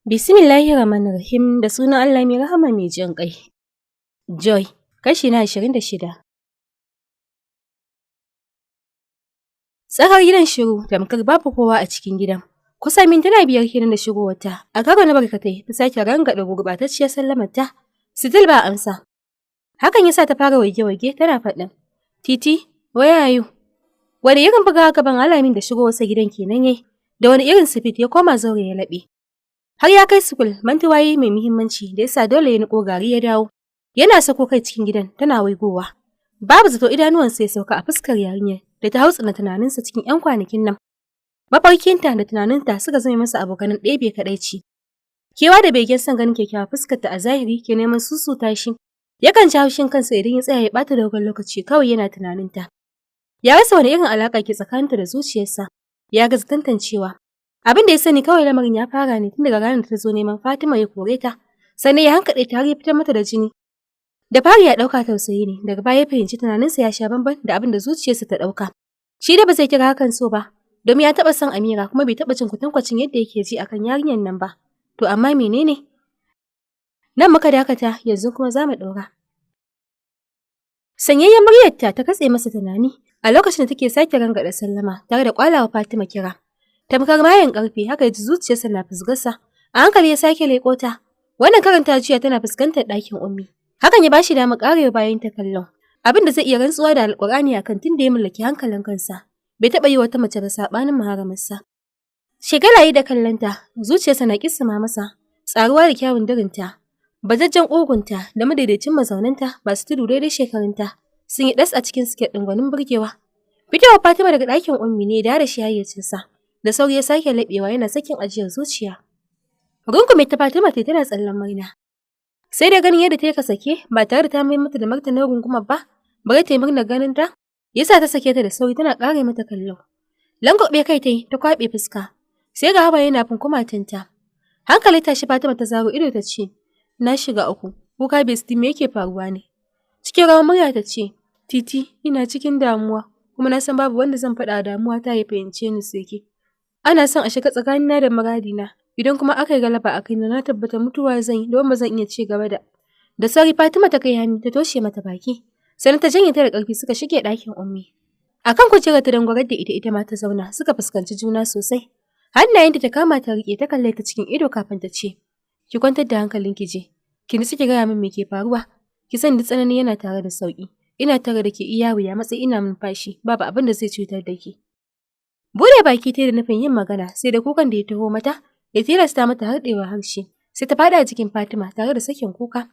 Bismillahirrahmanirrahim, da sunan Allah mai rahama mai jin ƙai. Joy, kashi na 26. Tsakar gidan shiru, tamkar babu kowa a cikin gidan. Kusan mintuna 5 kenan da shigowarta, a karo na barkatai ta sake rangaɗa gurɓatacciyar sallamarta, sitil ba amsa. Hakan ya sa ta fara waige-waige tana faɗin, "Titi, where are you?" Wani irin bugawa gaban Alamin da shigowarsa gidan kenan yayi, da wani irin sifit ya koma zaure ya laɓe. Har ya kai sukul, mantuwa yayi mai muhimmanci da yasa dole ya niƙo gari ya dawo. Yana sako kai cikin gidan tana waigowa. Babu zato idanuwansa ya sauka a fuskar yarinyar da ta hautsina tunaninsa cikin 'yan kwanakin nan. Mafarkinta da tunaninta suka zame masa abokanan ɗebe kaɗaici. Kewa da begen son ganin kyakkyawar fuskarta a zahiri ke neman susuta shi. Yakan ci haushin kansa idan ya tsaya ya ɓata dogon lokaci kawai yana tunaninta. Ya rasa wani irin alaƙa ke tsakaninta da zuciyarsa. Ya gaza tantancewa. Abin da ya sani kawai lamarin ya fara ne tun daga ranar da ta zo neman Fatima ya kore ta, sannan ya hankaɗe ta har ya fitar mata da jini. Da fari ya ɗauka tausayi ne, daga baya ya fahimci tunaninsa ya sha bamban da abin da zuciyarsa ta ɗauka. Shi dai ba zai kira hakan so ba, domin ya taɓa son Amira kuma bai taɓa jin kwatankwacin yadda yake ji akan yarinyar nan ba. To amma menene? Nan muka dakata, yanzu kuma za mu ɗora. Sanyayyen muryarta ta katse masa tunani a lokacin da take sake rangaɗa sallama tare da ƙwalawa Fatima kira. Tamkar mayen ƙarfe haka ya ji zuciyarsa na fusgarsa. A hankali ya sake leƙo ta. Wannan karan ta juya tana fuskantar ɗakin Ummi. Hakan ya bashi damar ƙarewa bayan ta kallon. Abin da zai iya rantsuwa da Alƙur'ani akan tun da ya mallaki hankalin kansa. Bai taɓa yi wata mace ba saɓanin muharramarsa. Shagala yi da kallonta, zuciyarsa na kissima masa, tsaruwa da kyawun dirinta. Bajajjen ƙugunta da madaidaicin mazaunanta masu tudu daidai shekarunta sun yi ɗas a cikin siket ɗin gwanin burgewa. Fitowar Fatima daga ɗakin Ummi ne da shi hayyacinsa. Da sauri ya sake laɓewa yana sakin ajiyar zuciya. Rungume ta Fatima ta tana tsallen murna. Sai dai ganin yadda ta yi sake ba tare da ta mai mata da martanin rungumar ba, bare ta yi murnar ganin ta, yasa ta sake ta da sauri tana ƙare mata kallo. Langwaɓe kai ta yi ta kwaɓe fuska, sai ga hawaye na funkumatinta. Hankali tashi Fatima ta zaro ido ta ce, "Na shiga uku, kuka besti, me yake faruwa ne?" Cikin rawar murya ta ce, "Titi, ina cikin damuwa, kuma na san babu wanda zan faɗa damuwa ta ya fahimce ni sai ke. Ana son a shiga tsakanina da muradina, idan kuma aka yi galaba a kaina na tabbata mutuwa zan yi don ba zan iya ci gaba da." Da sauri Fatima ta kai hannu ta toshe mata baki, sannan ta janye ta da ƙarfi suka shige ɗakin Ummi. A kan kujerar ta dangwarar da ita, ita ma ta zauna, suka fuskanci juna sosai. Hannayenta ta kama ta riƙe, ta kalle ta cikin ido kafin ta ce, "Ki kwantar da hankalinki je, ki nutsu ki gaya min me ke faruwa, ki sani duk tsanani yana tare da sauƙi. Ina tare da ke iya wuya matsayi ina numfashi, babu abin da zai cutar da ke." Bude baki ta da nufin yin magana, sai da kukan da ya taho mata ya tilasta mata harɗewa harshe, sai ta faɗa jikin Fatima tare da sakin kuka.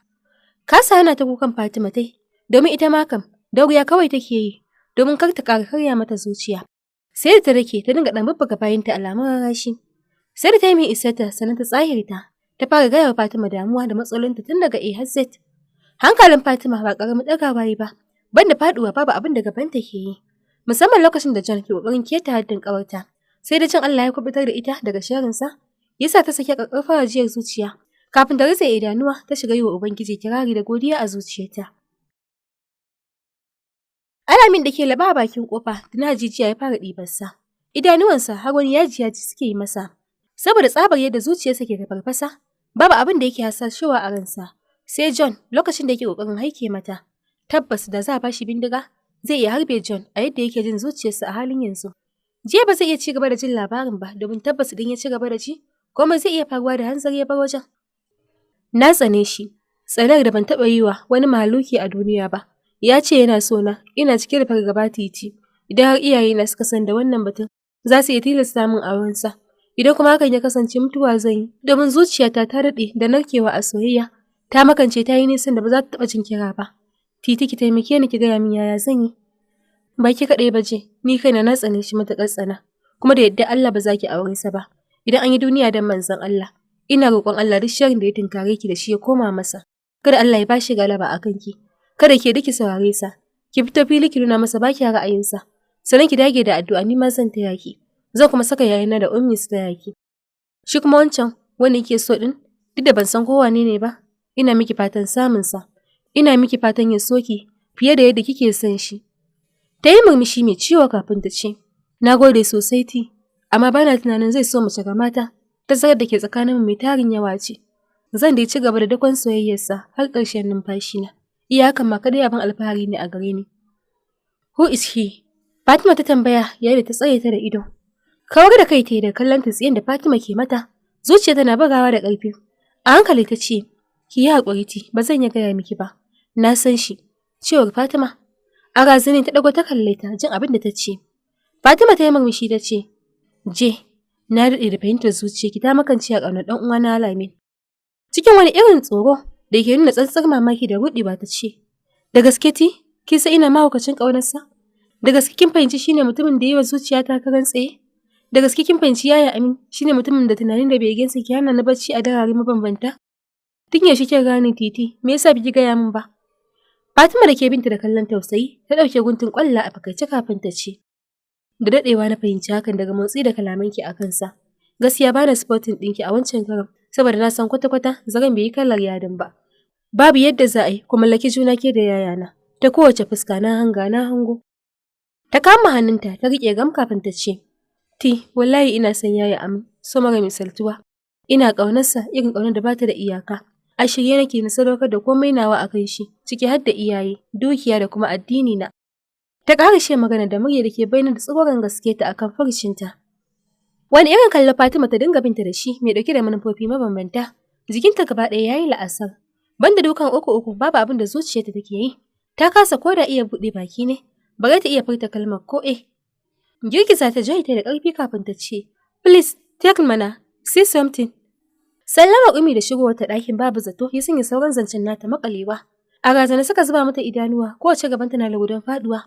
Kasa hana ta kukan Fatima tai, domin ita ma kam dauriya kawai take yi domin kar ta ƙara karya mata zuciya. Sai da ta rake ta dinga ɗan bubbuga bayanta alamun rarashi. Sai da ta yi mai isarta sannan ta tsahirta, ta fara gaya wa Fatima damuwa da matsalolinta tun daga A har Z. Hankalin Fatima ba ƙaramin ɗagawa yi ba, banda faɗuwa babu abin da gabanta ke yi. Musamman lokacin da John ke ƙoƙarin keta haddin ƙawarta. Sai da jin Allah ya kubutar da ita daga sharrinsa, yasa ta saki ƙaƙƙarfar ajiyar zuciya. Kafin ta rufe idanuwa, ta shiga yi wa Ubangiji kirari da godiya a zuciyarta. Alamin da ke laɓa a bakin ƙofa, tuna jijiya ya fara ɗibarsa. Idanuwansa har wani yaji yaji suke yi masa. Saboda tsabar yadda zuciyarsa ke tafarfasa, babu abin da yake hasashewa a ransa. Sai John lokacin da yake ƙoƙarin haike mata. Tabbas da za a bashi bindiga, zai iya harbe John a yadda yake jin zuciyarsa a halin yanzu. Jiya ba zai iya ci gaba da jin labarin ba, domin tabbas idan ya ci gaba da ji, komai zai iya faruwa da hanzari ya bar wajen. Na tsane shi, tsanar da ban taɓa yi wa wani mahaluki a duniya ba. Ya ce yana so na, ina cike da fargaba Titi. Idan har iyayena suka san da wannan batun, za su iya tilasta min aurensa. Idan kuma hakan ya kasance, mutuwa zan yi, domin zuciyata ta daɗe da narkewa a soyayya. Ta makance, ta yi nisan da ba za ta taɓa jin kira ba. Titi, ki taimake ni ki gaya min yaya zan yi. Ba ki kaɗai ba je, ni kaina na tsane shi matuƙar tsana. Kuma da yadda Allah ba za ki aure sa ba. Idan an yi duniya don manzon Allah, ina roƙon Allah duk sharrin da ya tunkare ki da shi ya koma masa. Kada Allah ya bashi galaba a kanki. Kada ke duki saurare sa. Ki fito fili ki nuna masa baki ra'ayinsa. Sannan ki dage da addu'a, ni ma zan taya ki. Zan kuma saka yayana da Ummi su taya ki. Shi kuma wancan wanda yake so din, duk da ban san ko wane ne ba, ina miki fatan samun sa. Ina miki fatan ya so ki fiye da yadda kike son shi. Ta yi murmushi mai ciwo kafin ta ce, "Na gode sosai Ti, amma bana tunanin zai so mace kamata." Tazarar da ke tsakaninmu mai tarin yawa ce. Zan dai ci gaba da dakon soyayyarsa har ƙarshen numfashina. Iya hakan ma kadai abin alfahari ne a gare ni. "Who is he?" Fatima ta tambaya yayin da ta tsare ta da ido. Kawar da kai ta yi da kallon tsiyen da Fatima ke mata. Zuciya tana bugawa da ƙarfi. A hankali ta ce, "Ki yi haƙuri Ti, ba zan iya gaya miki ba. Na san shi." Cewar Fatima. A razane ta ɗago ta kalle ta, jin abin da ta ce. Fatima ta yi murmushi ta ce, "Je, na daɗe da fahimtar zuciyarki ta makance a ƙaunar ɗan uwana Alamin." Cikin wani irin tsoro da ke nuna tsantsar mamaki da ruɗewa ta ce, "Da gaske Ti, kin san ina mahaukacin ƙaunarsa? Da gaske kin fahimci shine mutumin da yi wa zuciyata karan tsaye? Da gaske kin fahimci Yaya Amin shine mutumin da tunanin da begensa ke hana ni bacci a darare mabambanta? Tun yaushe kika gane, Titi? Me yasa biki gaya min ba?" Fatima da ke binta da kallon tausayi ta ɗauke guntun ƙwalla a fakaice kafin ta ce, "Da daɗewa na fahimci hakan daga motsi da kalamanki a kansa. Gaskiya bana supporting ɗinki a wancan karon, saboda na san kwata-kwata zaren bai yi kalar yadin ba. Babu yadda za a yi ku mallaki juna ke da yayana. Ta kowace fuska na hanga, na hango." Ta kama hannunta ta riƙe gam kafin ta ce, "Ti, wallahi ina son Yaya Amin, so mara misaltuwa. Ina ƙaunarsa irin ƙaunar da bata da iyaka. A shirye nake na sadaukar da komai nawa a kan shi, ciki har da iyaye, dukiya da kuma addini na." Ta ƙarashe magana da murya da ke bayyana da tsoron gaske ta akan furucinta. Wani irin kallo Fatima ta dinga binta da shi mai ɗauke da manufofi mabambanta. Jikinta gaba ɗaya yayi la'asar. Banda dukan uku uku, babu abin da zuciyarta take yi. Ta kasa ko da iya buɗe baki ne, bare ta iya furta kalmar ko eh. Girgiza ta Joy ta da ƙarfi kafin ta ce, "Please, take mana, say something." Sallama Umi da shigowar ta ɗakin babu zato ya sanya sauran zancen nata makalewa. A razana suka zuba mata idanuwa, kowace gabanta na lugudan faduwa.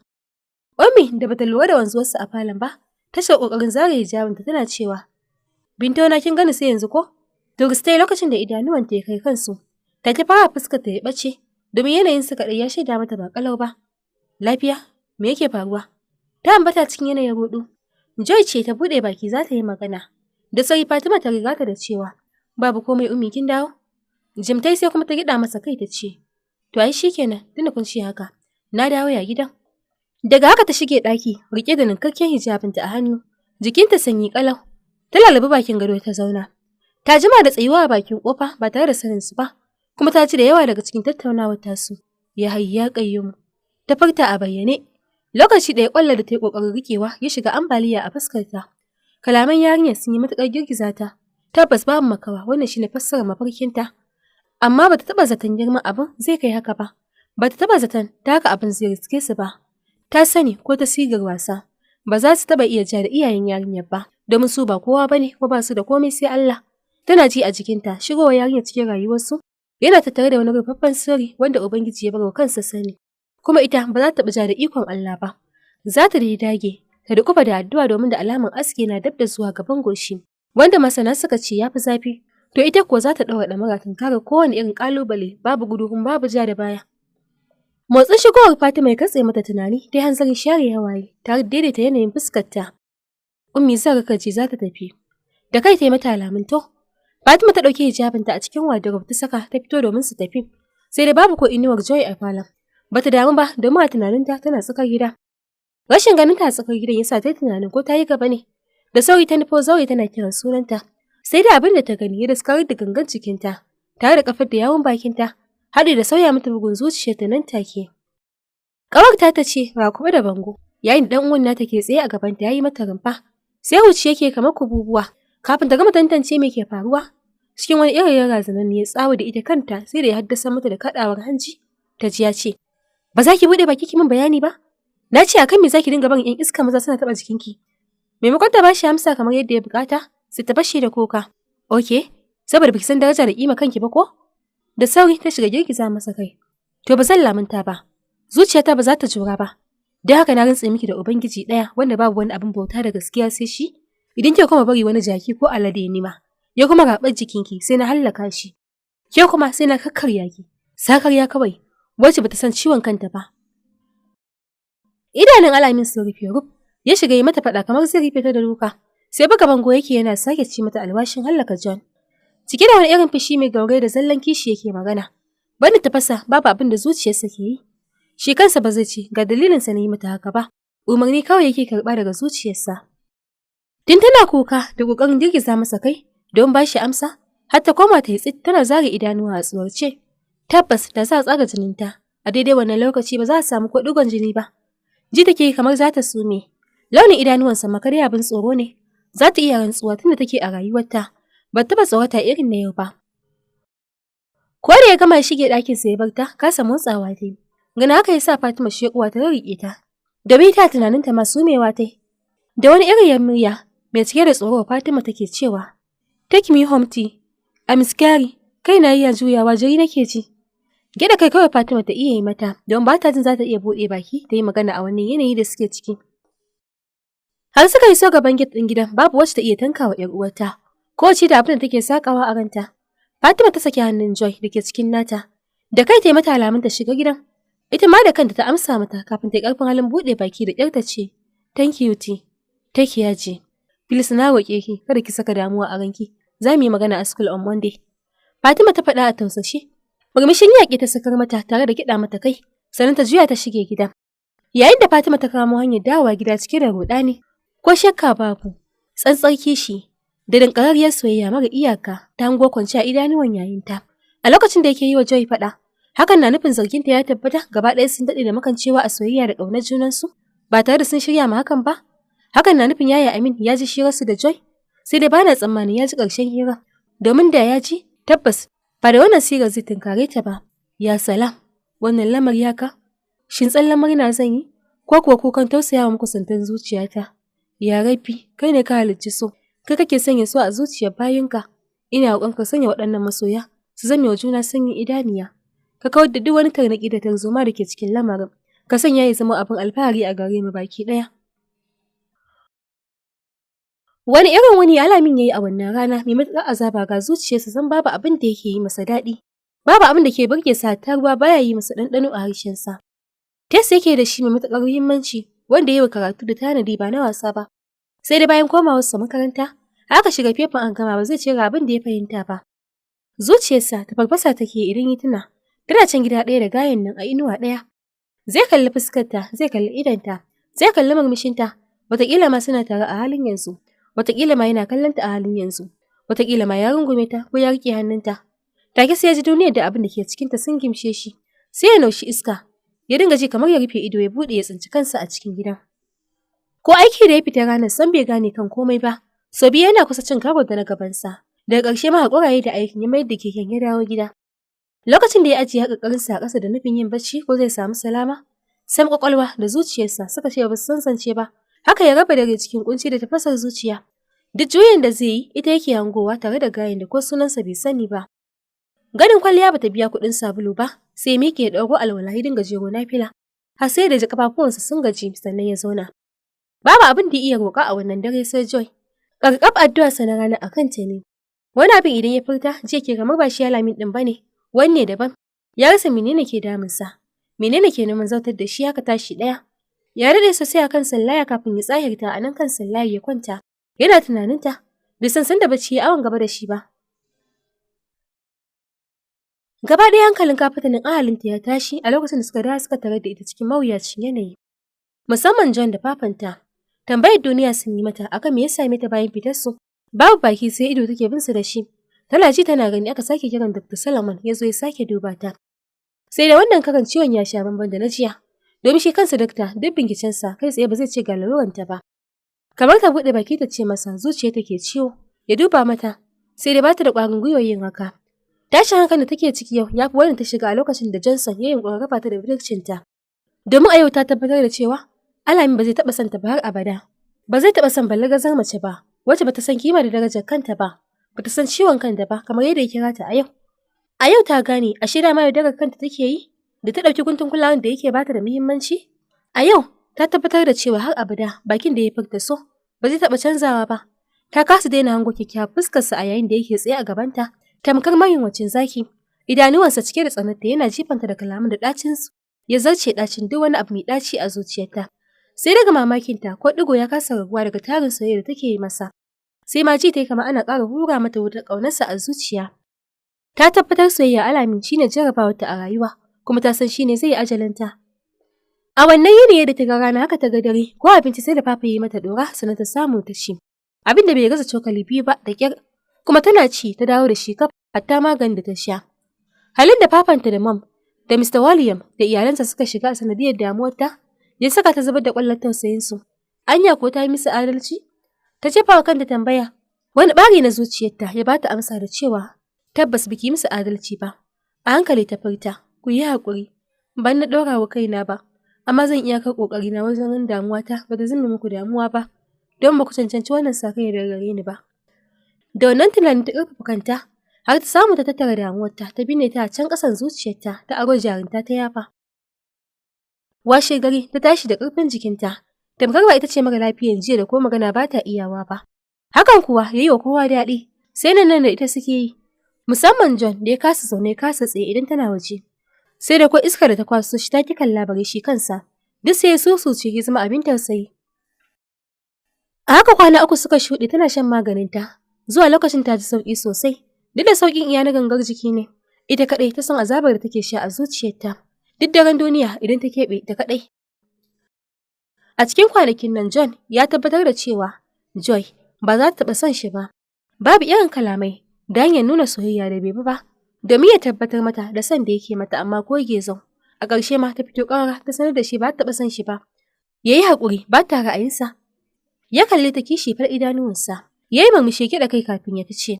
Ummi da bata lura da wanzuwarsa a falon ba, ta shiga kokarin zare hijabinta tana cewa, "Binto na, kin gani sai yanzu ko?" Turistai lokacin da idanuwanta ya kai kansu. Take fara fuskar ta ya bace, domin yanayin su kaɗai ya shaida mata ba kalau ba. "Lafiya? Me yake faruwa?" Ta ambata cikin yanayin rudu. Joy ce ta buɗe baki za ta yi magana. Da sauri Fatima ta riga ta da cewa, "Babu komai Ummi, kin dawo?" Jimtai sai kuma ta gida masa kai ta ce, "To ai shikenan, tunda kun ce haka. Na dawo, ya gidan?" Daga haka ta shige ɗaki, rike da ninkakken hijabinta a hannu. Jikinta sanyi kalau. Ta lalubi bakin gado ta zauna. Ta jima da tsayuwa a bakin kofa ba tare da sanin su ba, kuma ta ji da yawa daga cikin tattaunawar tasu. "Ya Hayyu ya Qayyumu." Ta furta a bayyane. Lokaci ɗaya ƙwallo da ta yi ƙoƙarin riƙewa ya shiga ambaliya a fuskarta. Kalaman yarinyar sun yi matuƙar girgiza ta. Tabbas babu makawa wannan shine fassarar mafarkinta. Amma bata taɓa zaton girman abin zai kai haka ba. Bata taɓa zaton ta haka abin zai riske su ba. Ta sani ko ta sigar wasa, ba za su taɓa iya ja da iyayen yarinyar ba, domin su ba kowa bane ko ba su da komai sai Allah. Tana ji a jikinta shigowar yarinyar cikin rayuwarsu yana tattare da wani rufaffen sirri wanda Ubangiji ya barwa kansa sani. Kuma ita ba za ta taɓa ja da ikon Allah ba. Za ta dai dage, ta duƙufa da addu'a, domin da alaman aski na dab da zuwa gaban goshi, wanda masana suka ce ya fi zafi. To ita kuwa za ta ɗaura ɗamara tunkarar kowane irin ƙalubale, babu gudu kuma babu ja da baya. Motsin shigowar Fatima ya katse mata tunani, ta hanzarin share hawaye tare da daidaita yanayin fuskarta. "Ummi, zan raka ce za ta tafi." Da kai ta yi mata alamun to. Fatima ta ɗauki hijabinta a cikin wardrobe ta saka, ta fito domin su tafi. Sai dai babu ko inuwar Joy a falon. Bata damu ba, domin a tunaninta tana tsakar gida. Rashin ganin ta a tsakar gidan yasa ta yi tunanin ko ta yi gaba ne. Da sauri ta nufo zaure tana kiran sunanta. Sai da abin da ta gani ya daskarar da gangan cikinta, tare da kafar da yawun bakinta, haɗi da sauya mata bugun zuciyarta nan take. Ƙawar ta ce rakuɓe da bango, yayin da ɗan uwan nata ke tsaye a gabanta ya yi mata rumfa. Sai huci yake kamar kububuwa. Kafin ta gama tantance me ke faruwa, cikin wani irin razananniyar tsawa da ita kanta sai da ya haddasa mata da kaɗawar hanji, ta ji ya ce, "Ba za ki buɗe baki ki min bayani ba? Na ce akan me za ki dinga barin 'yan iska maza suna taɓa jikinki?" Maimakon ta bashi amsa kamar yadda ya bukata, sai ta fashe da kuka. "Okay, saboda baki san daraja da kima kanki ba ko?" Da sauri ta shiga girgiza masa kai. "To ba zan lamunta ba. Zuciyata ba za ta jura ba. Don haka na rantse miki da Ubangiji ɗaya wanda babu wani abin bauta da gaskiya sai shi. Idan kika kuma bari wani jaki ko alade ni ma, ya kuma raɓar jikinki, sai na hallaka shi. Ke kuma sai na kakkarya ki. Sakarya kawai, wacce bata san ciwon kanta ba." Idanun Alamin sun rufe ruf, ya shiga yi mata faɗa kamar zai rufe ta da duka. Sai buga bango yake yana sake ci mata alwashin hallaka John. Cike da wani irin fushi mai gauraye da zallan kishi yake magana. Banda tafasa, babu abin da zuciyarsa ke yi. Shi kansa ba zai ce ga dalilinsa na yi mata haka ba. Umarni kawai yake karɓa daga zuciyarsa. Tun tana kuka da ƙoƙarin girgiza masa kai, don ba shi amsa, har ta koma ta yi tsit tana zare idanuwa a tsorace. Tabbas da za a tsaga jininta, a daidai wannan lokaci ba za a samu ko ɗigon jini ba. Ji take kamar za ta sume. Launin idanuwansa makar abin tsoro ne. Za ta iya rantsuwa tunda take a rayuwarta, ba taɓa tsorata irin na yau ba. Ko da ya gama shige ɗakin sa ya bar ta, kasa motsawa ta yi. Ganin haka ya sa Fatima shekuwa ta riƙe ta. Domin ta tunaninta ma sumewa ta yi. Da wani irin murya mai cike da tsoro Fatima take cewa, "Take me home tea. I'm scary. Kai na iya juyawa, jiri nake ji." Gyaɗa kai kawai Fatima ta iya yi mata, don ba ta jin za ta iya buɗe baki ta yi magana a wannan yanayi da suke ciki. Har suka iso gaban gate ɗin gidan, babu wacce ta iya tankawa ‘yar uwarta. Ko ce da abin da take sakawa a ranta. Fatima ta saki hannun Joy da ke cikin nata. Da kai ta yi mata alamun ta shiga gidan. Ita ma da kanta ta amsa mata kafin ta yi ƙarfin halin buɗe baki da ƙyar ta ce, "Thank you, T. Take care ji. Please, na roƙe ki, kada ki saka damuwa a ranki. Za mu yi magana a school on Monday." Fatima ta faɗa a tausashe. Murmushin yaƙi ta sakar mata tare da gyaɗa mata kai, sannan ta juya ta shige gida. Yayin da Fatima ta kamo hanyar dawowa gida cike da ruɗani, ko shakka babu, tsantsar kishi da danƙararriyar soyayya mara iyaka ta hango kwance a idanuwan yayinta. A lokacin da yake yi wa Joy faɗa, hakan na nufin zarginta ya tabbata, gaba ɗaya sun daɗe da makancewa a soyayya da ƙaunar junansu, ba tare da sun shirya ma hakan ba. Hakan na nufin yaya Amin ya ji hirarsu da Joy, sai dai bana tsammanin ya ji ƙarshen hira, domin da ya ji, tabbas ba da wannan sigar zai tunkare ta ba. Ya salam, wannan lamari haka? Shin tsallen murna zan yi, ko kuwa kukan tausayawa makusantan zuciyata? Ya Rabbi, kai ne ka halicci so, kai kake sanya so a zuciyar bayinka. Ina roƙon ka sanya waɗannan masoya su zame wa juna sanyin idaniya. Ka kawar da duk wani tarnaƙi da tarzoma da ke cikin lamarin. Ka sanya ya zama abin alfahari a gare mu baki ɗaya. Wani irin wuni Alamin ya yi a wannan rana mai matuƙar azaba ga zuciyarsa, zan babu abin da yake yi masa daɗi. Babu abin da ke burge sa, ta ruwa baya yi masa ɗanɗano a harshensa. Test yake da shi mai matuƙar muhimmanci, wanda ya yi wa karatu da tanadi ba na wasa ba. Sai dai bayan komawarsa makaranta, aka shiga fefan an gama, ba zai ce ga abin da ya fahimta ba. Zuciyarsa ta farfasa take idan ya tuna. Tana can gida ɗaya da gayen nan, a inuwa ɗaya. Zai kalli fuskarta, zai kalli idonta, zai kalli murmushinta, wataƙila ma suna tare a halin yanzu. Wataƙila ma yana kallon ta a halin yanzu. Wataƙila ma ya rungume ta ko ya riƙe hannunta. Take sai ya ji duniyar da abin da ke cikinta sun gimshe shi. Sai ya naushi iska. Ya dinga ji kamar ya rufe ido ya buɗe ya tsinci kansa a cikin gidan. Ko aiki da ya fita ranar san bai gane kan komai ba. Sau biyu yana kusa cin karo da na gabansa. Daga ƙarshe ma haƙura ya da aikin, ya mayar da keken ya dawo gida. Lokacin da ya ajiye haƙarƙarinsa a ƙasa da nufin yin bacci ko zai samu salama, sam ƙwaƙwalwa da zuciyarsa suka ce ba su san zance ba. Haka ya raba dare cikin kunci da tafasar zuciya. Duk juyin da zai yi, ita yake hangowa tare da gayen da ko sunansa bai sani ba. Ganin kwalliya bata biya kuɗin sabulu ba, sai ya miƙe ya ɗauro alwala ya dinga jero nafila. Har sai da ji ƙafafuwansa sun gaji sannan ya zauna. Babu abin da ya iya roƙa a wannan dare sai Joy. Ƙarƙaf addu'arsa na rana a kanta ne. Wani abin idan ya furta, ji ke kamar ba shi Alamin ɗin ba ne, wanne daban. Ya rasa menene ke damunsa. Menene ke neman zautar da shi haka tashi ɗaya. Ya daɗe sosai a kan sallaya kafin ya tsahirta, a nan kan sallaya ya kwanta. Yana tunaninta, bai san sanda bacci ya awon gaba da shi ba. Gaba ɗaya hankalin kafatanin ahalinta ya tashi a lokacin da suka dawo suka tarar da ita cikin mawuyacin yanayi. Musamman John da Papanta. Tambayar duniya sun yi mata akan me ya same ta bayan fitar su. Babu baki sai ido take bin su da shi. Tana ji tana gani aka sake kiran Dr. Solomon ya zo ya sake duba ta. Sai da wannan karan ciwon ya sha bamban da na jiya. Domin shi kansa dakta, duk bincikensa, kai tsaye ba zai ce ga laluranta ba. Kamar ta buɗe baki ta ce masa zuciya take ciwo, ya duba mata, sai dai bata da ƙwarin gwiwar yin haka. Tashin hankalin da take ciki yau ya fi wanda ta shiga a lokacin da Johnson ya yunƙura raba ta da budurcinta. Domin a yau ta tabbatar da cewa Alamin ba zai taɓa son ta ba har abada. Ba zai taɓa son ballagazar mace ba, wacce bata san kima da darajar kanta ba, bata san ciwon kanta ba kamar yadda ya kira ta a yau. A yau ta gane ashe dama yaudarar kanta take yi da ta ɗauki guntun kulawan da yake bata da muhimmanci. A yau ta tabbatar da cewa har abada bakin da ya furta so ba zai taɓa canzawa ba. Ta kasa daina hango kyakkyawar fuskarsa a yayin da yake tsaye a gabanta, tamkar mayunwacin zaki. Idanuwansa cike da tsananta yana jifanta da kalaman da ɗacinsu ya zarce ɗacin duk wani abu mai ɗaci a zuciyarta. Sai daga mamakinta, ko ɗigo ya kasa raguwa daga tarin soyayya da take yi masa. Sai ma ji ta yi kamar ana ƙara hura mata wutar ƙaunarsa a zuciya. Ta tabbatar soyayya Alamin shine jarabawarta a rayuwa, kuma ta san shine zai yi ajalinta. A wannan yini da ta ga rana haka ta ga dare, ko abinci sai da Papa yi mata ɗora sannan ta samu ta ci. Abin da bai gaza cokali biyu ba da ƙyar. Kuma tana ci ta dawo da shi kaf, hatta maganin da ta sha. Halin da papanta da mom da Mr. William da iyalansa suka shiga a sanadiyar damuwarta ya saka ta zubar da ƙwallon tausayinsu. Anya ko ta yi musu adalci? Ta jefa wa kanta tambaya. Wani ɓari na zuciyarta ya ba ta amsa da cewa tabbas baki musu adalci ba. A hankali ta furta, "Ku yi haƙuri, ban na ɗora wa kaina ba, amma zan iyakar ƙoƙarina wajen ganin damuwata ba ta zame muku damuwa ba, don ba ku cancanci wannan sakayya daga gare ni ba." Da wannan tunanin ta ƙarfafa kanta, har ta samu ta tattara damuwarta ta binne ta a can ƙasan zuciyarta, ta aro jarunta ta yafa. Washe gari ta tashi da ƙarfin jikinta, tamkar ba ita ce mara lafiyan jiya da ko magana ba ta iyawa ba. Hakan kuwa ya yi wa kowa daɗi, sai nan nan da ita suke yi. Musamman John da ya kasa zaune ya kasa tsaye idan tana waje. Sai da ko iskar da ta kwaso shi ta ki kalla bare shi kansa, duk sai ya susuce ya zama abin tausayi. A haka kwana 3 suka shuɗe tana shan maganinta, zuwa lokacin ta ji sauƙi sosai, duk da sauƙin iya na gangar jiki ne, ita kaɗai ta san azabar da take sha a zuciyarta. Duk daren duniya idan ta keɓe ta kaɗai. A cikin kwanakin nan John ya tabbatar da cewa Joy ba za ta taɓa son shi ba. Babu irin kalamai da hanyar nuna soyayya da bai bi ba, domin ya tabbatar mata da son da yake mata, amma ko gezau. A ƙarshe ma ta fito ƙarara ta sanar da shi ba ta taɓa son shi ba. Ya yi haƙuri, ba ta ra'ayinsa. Ya kalli ta kishi far idanuwansa. Ya yi murmushi, kiɗa kai kafin ya fice.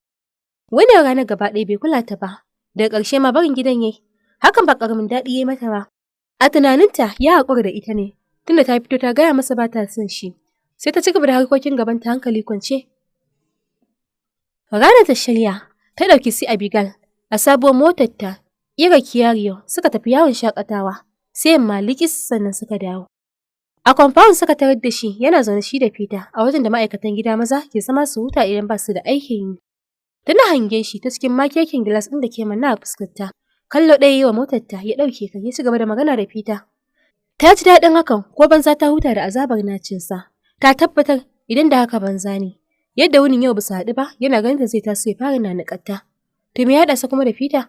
Wannan ranar gaba ɗaya bai kula ta ba. Daga ƙarshe ma barin gidan yayi. Hakan ba ƙaramin daɗi ya yi mata ba. A tunaninta ya haƙura da ita ne, tunda ta fito ta gaya masa ba ta son shi. Sai ta ci gaba da harkokin gabanta hankali kwance. Ranar ta shirya, ta ɗauki si Abigail a sabuwar motarta, ƙirar Kia Rio, suka tafi yawon shakatawa, sai yamma likis sannan suka dawo. A compound suka tarar da shi yana zaune shi da Peter a wajen da ma'aikatan gida maza ke zama su huta idan ba su da aikin yi. Tana hangen shi ta cikin makekin gilas ɗin da ke manne a fuskarta. Kallo ɗaya yi wa motarta ya ɗauke kai ya ci gaba da magana da Peter. Ta ji daɗin hakan, ko banza ta huta da azabar nacinsa. Ta tabbatar idan da haka banza ne. Yadda wunin yau ba su haɗu ba, yana ganin da zai taso ya fara naniƙarta. To me ya haɗa sa kuma da Peter?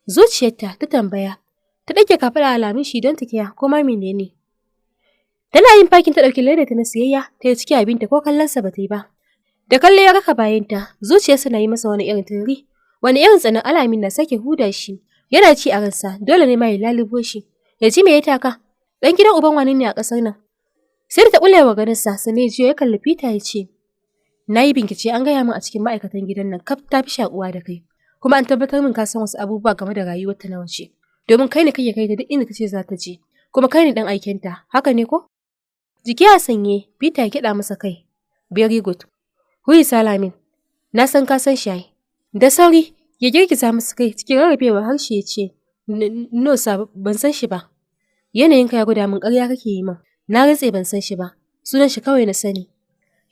Zuciyarta ta tambaya. Ta ɗage kafaɗa alamun shi don ta kiya ko ma menene. Tana yin fakin ta ɗauki leda ta na siyayya ta yi ciki abinta, ko kallonsa ba ta yi ba. Da kallo ya raka bayanta, zuciyarsa na yi masa wani irin tururi, wani irin tsanin alamin na sake huda shi. Yana ci a ransa, dole ne ma ya lalubo shi. Ya ji me ya taka? Ɗan gidan uban wani ne a ƙasar nan? Sai da ta ƙulewa ganinsa, sannan ya juyo ya kalli Peter ya ce, "Na yi bincike, an gaya min a cikin ma'aikatan gidan nan kaf ta fi shaƙuwa da kai. Kuma an tabbatar min ka san wasu abubuwa game da rayuwarta na waje. Domin kai ne kake kai ta duk inda ta ce za ta je. Kuma kai ne ɗan aikenta, haka ne ko?" Jiki a sanye, Peter ya kiɗa masa kai. "Very good. Who is Alamin? Na san ka san shi ai." Da sauri ya girgiza masa kai, cikin rarrafewar harshe ya ce, "No sir, ban san shi ba." "Yanayinka ya gwada min ƙarya kake yi min. Na rantse ban san shi ba. Sunan shi kawai na sani."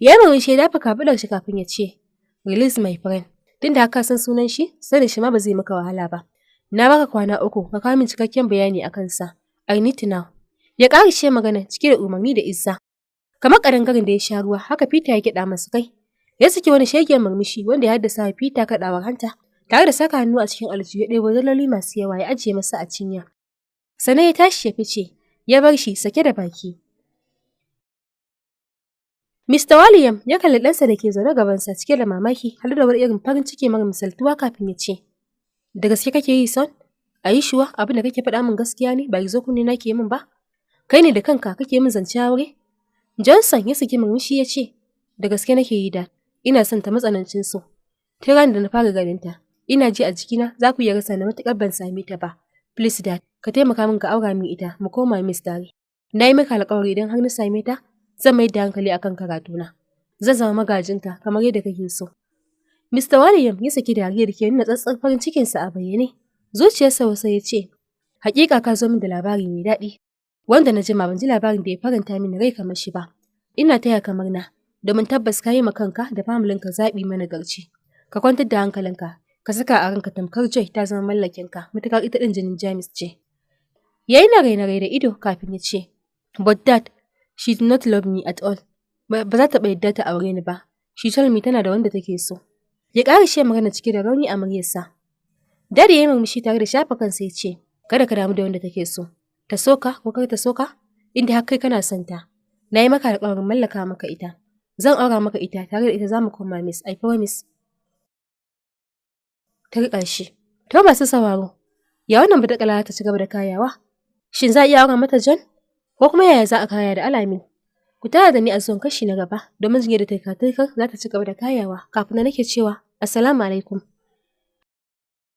Ya yi murmushi ya dafa kafaɗar shi kafin ya ce, "Release, my friend. Tunda haka san sunan shi, sanin shi ma ba zai maka wahala ba. Na baka kwana 3 ka kawo min cikakken bayani a kansa. I need to know." Ya ƙarashe magana cike da umarni da izza. Kamar ƙadangaren da ya sha ruwa, haka Peter ya kiɗa masa kai. Ya saki wani shegen murmushi wanda ya haddasa wa Peter kaɗawar hanta, tare da saka hannu a cikin aljihu ya ɗebo daloli masu yawa ya ajiye masa a cinya. Sannan ya tashi ya fice, ya bar shi sake da baki. Mr. William ya kalli ɗansa da ke zaune gabansa cike da mamaki, har da wani irin farin ciki mara misaltuwa kafin ya ce, "Da gaske kake yi, son? Are you sure abin da kake faɗa min gaskiya ne, ba gizo kunne na ke min ba? Kai ne da kanka kake min zance aure?" Johnson ya saki murmushi ya ce, "Da gaske nake yi da, ina son ta matsanancin so. Tun ranar da na fara ganin ta, ina ji a jikina za ku iya rasa ni matuƙar ban same ta ba. Please dad, ka taimaka min ka aura min ita, mu koma Miss tare. Na yi maka alƙawari, idan har na same ta, zan mai da hankali akan karatuna. Zan zama magajinka kamar yadda kake so." Mr. William ya saki dariya da ke nuna tsantsar farin cikinsa a bayyane. Zuciyarsa wasa ya ce, "Hakika ka zo min da labari mai daɗi, wanda na jima ban ji labarin da ya faranta mini rai kamar shi ba. Ina taya ka murna, domin tabbas ka yi ma kanka da familinka zaɓi managarci. Ka kwantar da hankalinka, ka saka a ranka tamkar Joy ta zama mallakinka, matuƙar ita ɗin jinin James ce." Ya yi narai-narai da ido kafin ya ce, "But dad, she did not love me at all. Ba za ta taɓa yadda ta aure ni ba. She told me tana da wanda take so." Ya ƙarashe magana cike da rauni a muryarsa. Daddy ya yi murmushi tare da shafa kansa ya ce, "Kada ka damu da wanda take so. Ta so ka ko kar ta so ka, inda har kai kana son ta. Na yi maka alƙawarin mallaka maka ita. Zan aura maka ita, tare da ita za mu koma Miss, I promise." Ta riƙa shi. To masu sauraro, ya wannan badakala ta ci gaba da kayawa? Shin za a iya aura mata John? Ko kuma yaya za a kaya da Alamin? Ku tara da ni a zuwan kashi na gaba domin jin yadda turka-turkar za ta ci gaba da kayawa. Kafin nan nake cewa, Assalamu alaikum.